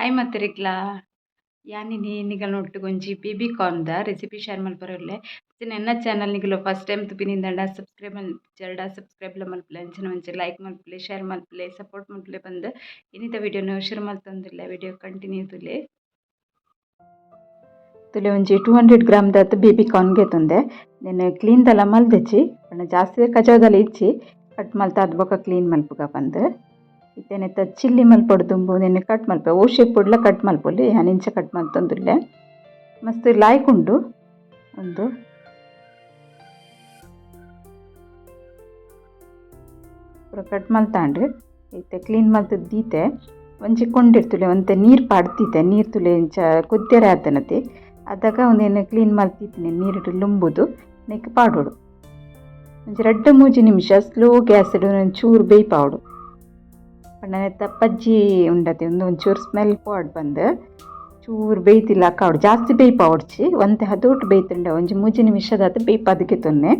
Hi ಮತ್ತರಿಕ್ಲಾ ಯಾನಿನಿ ನಿಗಲ್ನೊಟ್ಟುಗೊಂಜಿ baby corn the recipe share ಮಲ್ಪರೆಲ್ಲೆ. ಎನ್ನ channel ನಿಗಲು ಫಸ್ಟ್ ಟೈಮ್ ತುಪಿನಿಂದಂಡ ಸಬ್ಸ್ಕ್ರೈಬ್ ಮಲ್ಪುಜರ್ಡ ಸಬ್ಸ್ಕ್ರೈಬ್ ಲ ಮಲ್ಪುಲೆ, ಅಂಚನೆ ಒಂಜಿ ಲೈಕ್ ಮಲ್ಪುಲೆ, ಶೇರ್ ಮಲ್ಪುಲೆ, ಸಪೋರ್ಟ್ ಮಲ್ಪುಲೆ ಪಂದ್ ಇನಿತ ವಿಡಿಯೋನು ಶುರು ಮಲ್ತೊಂದುಲ್ಲೆ. Video continue ತುಲೆ. ತುಲೆ ಒಂಜಿ 200 ಗ್ರಾಮ್ ದಾತ್ ಬೇಬಿ ಕಾರ್ನ್ ಗೆತೊಂದೆ. ನೆನ್ ಕ್ಲೀನ್ ದಲ ಮಲ್ದೆಚಿ, ಪಂಡ ಜಾಸ್ತಿ ಕಜಾವ್ದಲ ಇಜ್ಜಿ. ಕಟ್ ಮಲ್ತಾದ್ ಬೊಕ ಕ್ಲೀನ್ ಮಲ್ಪುಗ ಪಂದ್. ಇತ್ತೆ ನೆತ್ತ ಚಿಲ್ಲಿ ಮಲ್ಪೊಡು. ದುಂಬು ನೆನ್ ಕಟ್ ಮಲ್ಪೆ, ಓ ಶೇಪ್ ಡ್ಲ ಕಟ್ ಮಲ್ಪೊಲಿ. ಯಾನ್ ಇಂಚ ಕಟ್ ಮಲ್ತೊಂದುಲ್ಲೆ. ಮಸ್ತ್ ಲಾಯ್ಕ್ ಉಂಡು. ಉಂದು ಪೂರ ಕಟ್ ಮಲ್ತಾಂಡ್. ಇತ್ತೆ ಕ್ಲೀನ್ ಮಲ್ತ್ ದೀತೆ. ಒಂಜಿ ಕೊಂಡಿರ್ತುಲೆ ಒಂತೆ ನೀರು ಪಾಡ್ದಿತ್ತೆ. ನೀರು ತುಲೆ ಇಂಚ ಕೊದ್ಯರೆ ಆತನತೆ. ಅದಗ ಉಂದೆನ್ ಕ್ಲೀನ್ ಮಲ್ತಿತ್ತಿನಿ ನೀರುಡು ಲುಂಬುದು ನೆಕ್ ಪಾಡೊಡು. ಒಂಜಿ 2-3 ನಿಮಿಷ ಸ್ಲೋ ಗ್ಯಾಸ್ ಒಂಚೂರು ಬೇಯ್ಪಾವೊಡು. ಪಂಡ ನೆತ್ತ ಪಜ್ಜಿ ಉಂಡತೆ, ಉಂದು ಒಂಚೂರು ಸ್ಮೆಲ್ ಪೋವಡ್ ಪಂದ್ ಚೂರು ಬೇಯ್ತಿಲ್ಲ ಕಾವೊಡು. ಜಾಸ್ತಿ ಬೇಯ್ಪಾವೊಡ್ಚಿ, ಒಂತೆ ಹದೋಟು ಬೇಯ್ತುಂಡ ಒಂಜಿ 3 ನಿಮಿಷದಾತ್ ಬೇಯ್ಪಾದ್ ಗೆತೊನ್ನೆ.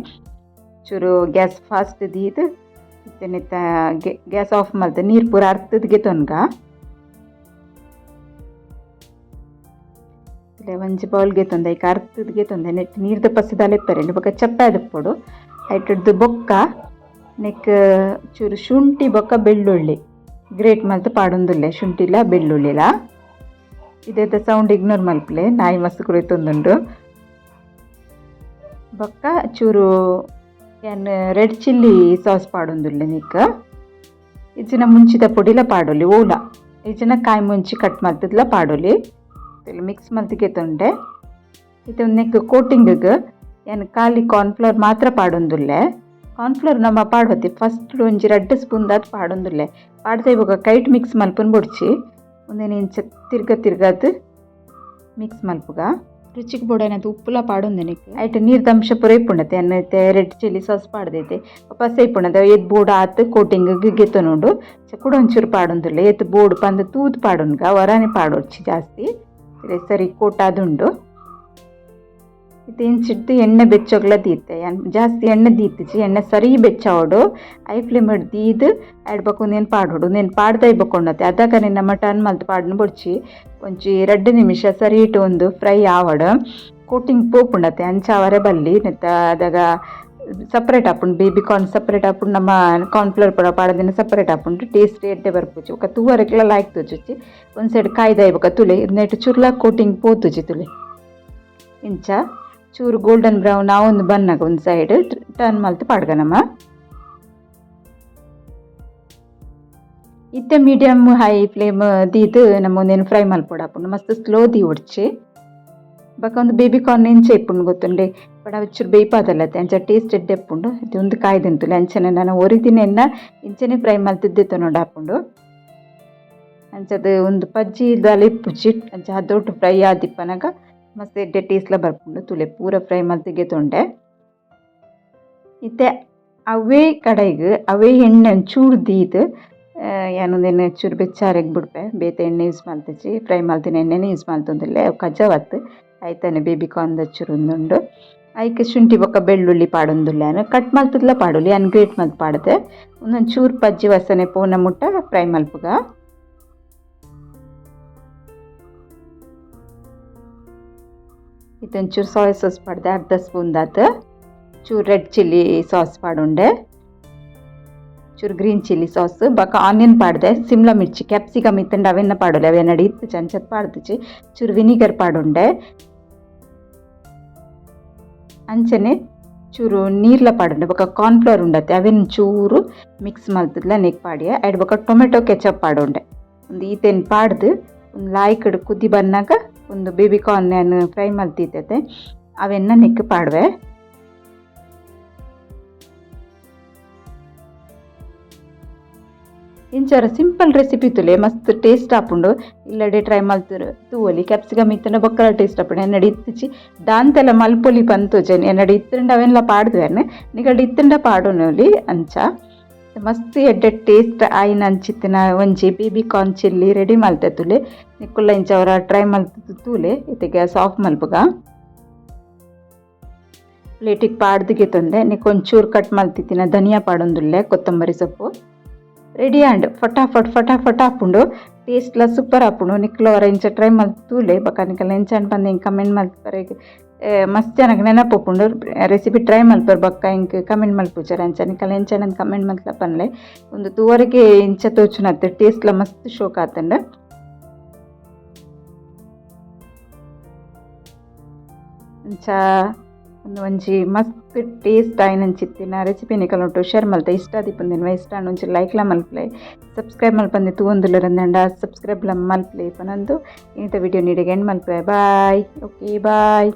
ಚೂರು ಗ್ಯಾಸ್ ಫಾಸ್ಟ್ ದೀದ್ ಇತ್ತೆ ನೆತ್ತ ಗ್ಯಾಸ್ ಆಫ್ ಮಲ್ತ್ ನೀರು ಪೂರ ಅರ್ತದ್ ಗೆತೊನ್ಗ. ಒಂಜಿ ಬೌಲ್ ಗೆತೊಂದೆ, ಐಕ್ ಅರ್ತದ್ ಗೆತೊಂದೆ. ನೆಟ್ ನೀರ್ದ ಪಸಿದಾಲ ಇಪ್ಪರೆ ಬೊಕ ಚಪ್ಪೆ ಆದಿಪ್ಪೊಡು. ಐಟುಡ್ದು ಬೊಕ್ಕ ನೆಕ್ ಚೂರು ಶುಂಠಿ ಬೊಕ್ಕ ಬೆಳ್ಳುಳ್ಳಿ ಗ್ರೇಟ್ ಮಲ್ತ್ ಪಾಡೊಂದುಲ್ಲೆ, ಶುಂಠಿಲ ಬೆಳ್ಳುಳ್ಳಿಲ. ಇದೇತ ಸೌಂಡ್ ಇಗ್ನೋರ್ ಮಲ್ಪುಲೆ, ನಾಯಿ ಮಸ್ತ್ ಕುರಿತೊಂದುಂಡು. ಬೊಕ್ಕ ಚೂರು ಯಾನ್ red chilli sauce ಪಾಡೊಂದುಲ್ಲೆ ನೆಕ್. ಇಜ್ಜಿನ ಮುಂಚಿದ ಪೊಡಿಲ ಪಾಡೊಲಿ, ಓಲ ಇಜ್ಜಿನ ಕಾಯಿ ಮುಂಚಿ ಕಟ್ ಮಲ್ತುದ್ಲ ಪಾಡೊಲಿ. ಮಿಕ್ಸ್ ಮಲ್ತ್ ಗೆತೊಂಡೆ. ಇತ್ತೆ ನೆಕ್ ಕೋಟಿಂಗ್ ಯಾನ್ ಖಾಲಿ ಕಾರ್ನ್ಫ್ಲೋರ್ ಮಾತ್ರ ಪಾಡೊಂದುಲ್ಲೆ. ಕಾರ್ನ್ಫ್ಲೋರ್ ನಮ ಪಾಡೊತಿ ಫಸ್ಟ್ ಒಂಜಿ 2 ಸ್ಪೂನ್ ದಾತ್ ಪಾಡೊಂದುಲ್ಲೆ. ಪಾಡ್ದೆ ಬೊಕ ಕೈಟ್ ಮಿಕ್ಸ್ ಮಲ್ಪುನ ಬೊಡ್ಚಿ. ಉಂದೆನ್ ಇಂಚ ತಿರ್ಗ ತಿರ್ಗಾದ್ ಮಿಕ್ಸ್ ಮಲ್ಪುಗ. ರುಚಿಗ್ ಬೋಡಾಯಿನಾತ್ ಉಪ್ಪುಲ ಪಾಡೊಂದೆ ನೆಕ್. ಐಟ್ ನೀರ್ದ ಅಂಶ ಪೂರ ಇಪ್ಪುಂಡತೆ. ಯಾನ್ ಇತ್ತೆ red chilli sauce ಪಾಡ್ದೈತೆ, ಪಸೆ ಇಪ್ಪುಂಡತೆ. ಏತ್ ಬೋಡು ಆತ್ ಕೋಟಿಂಗ್ ಗೆತೊನೊಡು. ಕುಡ ಒಂಚೂರು ಪಾಡೊಂದುಲ್ಲೆ. ಏತ್ ಬೋಡು ಪಂದ್ ತೂದು ಪಾಡೊನ್ಗ, ಒರಾನೆ ಪಾಡೊಡ್ಚಿ ಜಾಸ್ತಿ. ಸರಿ ಕೋಟ್ ಆದುಂಡು. ಇತ್ತೆ ಇಂಚಿಡ್ದು ಎಣ್ಣೆ ಬೆಚ್ಚೊಗ್ಲ ದೀತೆ. ಯಾನ್ ಜಾಸ್ತಿ ಎಣ್ಣೆ ದೀತಿಜಿ. ಎಣ್ಣೆ ಸರಿ ಬೆಚ್ಚಾವೊಡು, ಹೈ ಫ್ಲೇಮ್ ದೀದ್ ಐಡ್ ಬೊಕ ಉಂದೆನ್ ಪಾಡೊಡು. ಉಂದೆನ್ ಪಾಡ್ದೈ ಬೊಕ ಅದಗನೆ ನಮ ಟರ್ನ್ ಮಲ್ತ್ ಪಾಡ್ನ ಬೊಡ್ಚಿ. ಒಂಜಿ 2 ನಿಮಿಷ ಸರಿ ಇಟ್ಟು ಒಂದು ಫ್ರೈ ಆವಡ್, ಕೋಟಿಂಗ್ ಪೋಪುಂಡತೆ, ಅಂಚ ಆವರೆ ಬಲ್ಲಿ. ನೆತ್ತ ಅದಗ ಸಪ್ರೇಟ್ ಆಪುಂಡು, baby corn separate ಆಪುಂಡು, ನಮ್ಮ ಕಾರ್ನ್ಫ್ಲೋರ್ ಪೂರ ಪಾಡದಿನ ಸಪ್ರೇಟ್ ಆಪುಂಡು. ಟೇಸ್ಟ್ ಎಡ್ಡೆ ಬರ್ಪುಜಿ. ಬೊಕ ತೂವರೆಗ್ಲ ಲಾಯ್ಕ್ ತೋಜುಜಿ. ಒಂದ್ ಸೈಡ್ ಕಾಯ್ದಾಯಿ ಬೊಕ ತುಲೆ, ನೆಟ್ ಚೂರ್ಲ ಕೋಟಿಂಗ್ ಪೋತುಜಿ ತುಲೆ. ಇಂಚ ಚೂರು ಗೋಲ್ಡನ್ ಬ್ರೌನ್ ಆವೊಂದು ಬನ್ನಗ ಒಂದು ಸೈಡ್ ಟರ್ನ್ ಮಲ್ತ್ ಪಾಡ್ಗ ನಮ. ಇತ್ತೆ medium high flame ದೀದ್ ನಮ ಉಂದೆನ್ ಫ್ರೈ ಮಲ್ಪೊಡಾಪುಂಡು. ಮಸ್ತ್ ಸ್ಲೋ ದೀವೊಡ್ಚಿ. ಬೊಕ ಒಂದು ಬೇಬಿ ಕಾರ್ನ್ ಇಂಚ ಇಪ್ಪುಂಡು ಗೊತ್ತುಂಡೆ, ಬಡ ಚೂರು ಬೇಯ್ಪಾದಲ್ಲತೆ, ಅಂಚ ಟೇಸ್ಟ್ ಎಡ್ಡೆ ಇಪ್ಪುಂಡು. ಇತ್ತೆ ಉಂದು ಕಾಯ್ದಿಂತುಲೆ. ಅಂಚನೆ ನನ ಒರಿದಿನೆನ್ನ ಇಂಚನೆ ಫ್ರೈ ಮಲ್ತಿದ್ದೆ ತೊನೊಡಾಪುಂಡು. ಅಂಚದ ಒಂದು ಪಜ್ಜಿ ದಾಲ ಇಪ್ಪುಜಿ. ಅಂಚ ಹದೋಟು ಫ್ರೈ ಆದಿಪ್ಪನಗ ಮಸ್ತ್ ಎಡ್ಡೆ ಟೇಸ್ಟ್ಲ ಬರ್ಪುಂಡು. ತುಲೆ ಪೂರ ಫ್ರೈ ಮಲ್ತ್ ಗೆತೊಂಡೆ. ಇತ್ತೆ ಅವೇ ಕಡೆಗ್ ಅವೇ ಎಣ್ಣೆ ಒಂಚೂರು ದೀದ್ ಯಾನ್ ಉಂದೆನ್ ಚೂರು ಬೆಚ್ಚಾರೆಗ್ ಬುಡ್ಪೆ. ಬೇತೆ ಎಣ್ಣೆ ಯೂಸ್ ಮಲ್ತಿಜಿ, ಫ್ರೈ ಮಲ್ತಿನ ಎಣ್ಣೆನೆ ಯೂಸ್ ಮಲ್ತೊಂದುಲ್ಲೆ. ಅವು ಕಜವತ್ ಐತನೆ ಬೇಬಿ ಕಾರ್ನ್ ದ ಚೂರು ಉಂದುಂಡು. ಐಕ್ ಶುಂಠಿ ಬೊಕ್ಕ ಬೆಳ್ಳುಳ್ಳಿ ಪಾಡೊಂದುಲ್ಲೆ. ಯಾನ್ ಕಟ್ ಮಲ್ತುದ್ಲ ಪಾಡೊಲಿ, ಯಾನ್ ಗ್ರೇಟ್ ಮಲ್ತ್ ಪಾಡ್ದೆ. ಉಂದೊಂದು ಚೂರು ಪಜ್ಜಿ ವಾಸನೆ ಪೋನ ಮುಟ್ಟ ಫ್ರೈ ಮಲ್ಪುಗ. ಇತ್ತೆ ಒಂಚೂರು ಸೋಯಾ ಸಾಸ್ ಪಾಡ್ದೆ, ಅರ್ಧ ಸ್ಪೂನ್ ದಾತ್. ಚೂರು red chilli sauce ಪಾಡೊಂಡೆ, ಚೂರು green chilli sauce ಬೊಕ ಆನಿಯನ್ ಪಾಡ್ದೆ. ಸಿಮ್ಲಾ ಮಿರ್ಚಿ ಕ್ಯಾಪ್ಸಿಕಮ್ ಇತ್ತುಂಡ ಅವೆನ್ನ ಪಾಡೊಲಿ, ಅವೆನ್ನ ಇತ್ತುಜಿ ಅಂಚತ್ ಪಾಡ್ದಿಜಿ. ಚೂರು ವಿನಿಗರ್ ಪಾಡೊಂಡೆ. ಅಂಚನೆ ಚೂರು ನೀರ್ಲ ಪಾಡೊಂಡೆ. ಬೊಕ ಕಾರ್ನ್ಫ್ಲೋರ್ ಉಂಡತೆ, ಅವೆನ್ ಚೂರು ಮಿಕ್ಸ್ ಮಲ್ತುದ್ಲ ನೆಕ್ ಪಾಡಿಯೆ. ಐಡ್ ಬೊಕ ಟೊಮೆಟೊ ಕೆಚಪ್ ಪಾಡೊಂಡೆ. ಒಂದು ಈತೆನ್ ಪಾಡ್ದು ಒಂದು ಲಾಯ್ಕಡ್ ಕುದಿ ಬನ್ನಗ ಒಂದು ಬೇಬಿ ಕಾರ್ನ್ ಯಾನ್ ಫ್ರೈ ಮಲ್ತಿತ್ತೆ ಅವೆನ್ನ ನೆಕ್ ಪಾಡುವೆ. ಇಂಚರ ಸಿಂಪಲ್ ರೆಸಿಪಿ ತುಲೆ, ಮಸ್ತ್ ಟೇಸ್ಟ್ ಆಪುಂಡು. ಇಲ್ಲಡೆ ಟ್ರೈ ಮಲ್ತುರು ತೂವೊಲಿ. ಕ್ಯಾಪ್ಸಿಕಮ್ ಇತ್ತುಂಡ ಬೊಕ್ಕಲ ಟೇಸ್ಟ್ ಆಪುಂಡು. ಎನ್ನಡ ಇತ್ತಿಚಿ, ದಾಂತೆಲ ಮಲ್ಪೊಲಿ ಪಂತೊಜೆನ್. ಎನ್ನಡ ಇತ್ತುಂಡ ಅವೆನ್ಲ ಪಾಡ್ದುವೆನ್, ನಿಗಡ ಇತ್ತುಂಡ ಪಾಡೊನೊಲಿ. ಅಂಚ ಮಸ್ತ್ ಎಡ್ಡೆ ಟೇಸ್ಟ್ ಆಯಿನ ಅಂಚಿತ್ತಿನ ಒಂಜಿ baby corn chilli ready ಮಲ್ತೆ ತುಲೆ. ನಿಕುಲ್ಲ ಇಂಚ ಅವರ ಟ್ರೈ ಮಲ್ತ್ ತೂಲೆ. ಇತ್ತೆ ಗ್ಯಾಸ್ ಆಫ್ ಮಲ್ಪುಗ. ಪ್ಲೇಟಿಗೆ ಪಾಡ್ದು ಗೆತೊಂದೆ. ನಿಕ್ ಒಂಚೂರು ಕಟ್ ಮಲ್ತಿತ್ತಿನ ಧನಿಯಾ ಪಾಡೊಂದುಲ್ಲೆ, ಕೊತ್ತಂಬರಿ ಸೊಪ್ಪು. ರೆಡಿ ಆಂಡ್. ಫಟಾಫಟ್ ಫಟಾಫಟ್ ಆಪುಂಡು. ಟೇಸ್ಟ್ಲ ಸೂಪರ್ ಆಪುಂಡು. ನಿಕ್ಲ ಒರ ಇಂಚ ಟ್ರೈ ಮಲ್ತ್ ತೂಲೆ. ಬೊಕ ನಿಕಲ್ನ ಎಂಚ ಪಂದ್ ಎಂಕ್ ಕಮೆಂಟ್ ಮಲ್ಪರೆಗ್. ಮಸ್ತ್ ಜನಕ್ ನೆನಪುಪ್ಪುಂಡು. ರೆಸಿಪಿ ಟ್ರೈ ಮಲ್ಪೆರ್ ಬೊಕ್ಕ ಎಂಕ್ ಕಮೆಂಟ್ ಮಲ್ಪುಜರ್. ಅಂಚ ನಿಕಲ್ನ ಎಂಚ ಕಮೆಂಟ್ ಮಲ್ತ್ಲ ಪನ್ಲೆ. ಉಂದು ತೂವರೆಗೆ ಇಂಚ ತೋಜುನತ್, ಟೇಸ್ಟ್ಲ ಮಸ್ತ್ ಶೋಕ್ ಆತುಂಡು. ಅಂಚ ಉಂದು ಒಂಜಿ ಮಸ್ತ್ ಟೇಸ್ಟ್ ಆಯಿನಂಚಿತ್ತಿನ ರೆಸಿಪಿ ನಿಕಲ್ನೊಟ್ಟು ಶೇರ್ ಮಲ್ತೆ. ಇಷ್ಟ ಆದಿಪ್ಪುಂದಿನ್ವ ಇಷ್ಟ ಆಂಡ ಒಂಜಿ ಲೈಕ್ಲ ಮಲ್ಪುಲೆ. ಸಬ್ಸ್ಕ್ರೈಬ್ ಮಲ್ಪಂದೆ ತೂವೊಂದುಲ್ಲೆರ್ ಸಬ್ಸ್ಕ್ರೈಬ್ಲ ಮಲ್ಪುಲೆ ಪನೊಂದು ಇನಿತ ವಿಡಿಯೋ ಇಡೆಗ್ ಎಂಡ್ ಮಲ್ಪುವೆ. ಬಾಯ್. Okay, bye.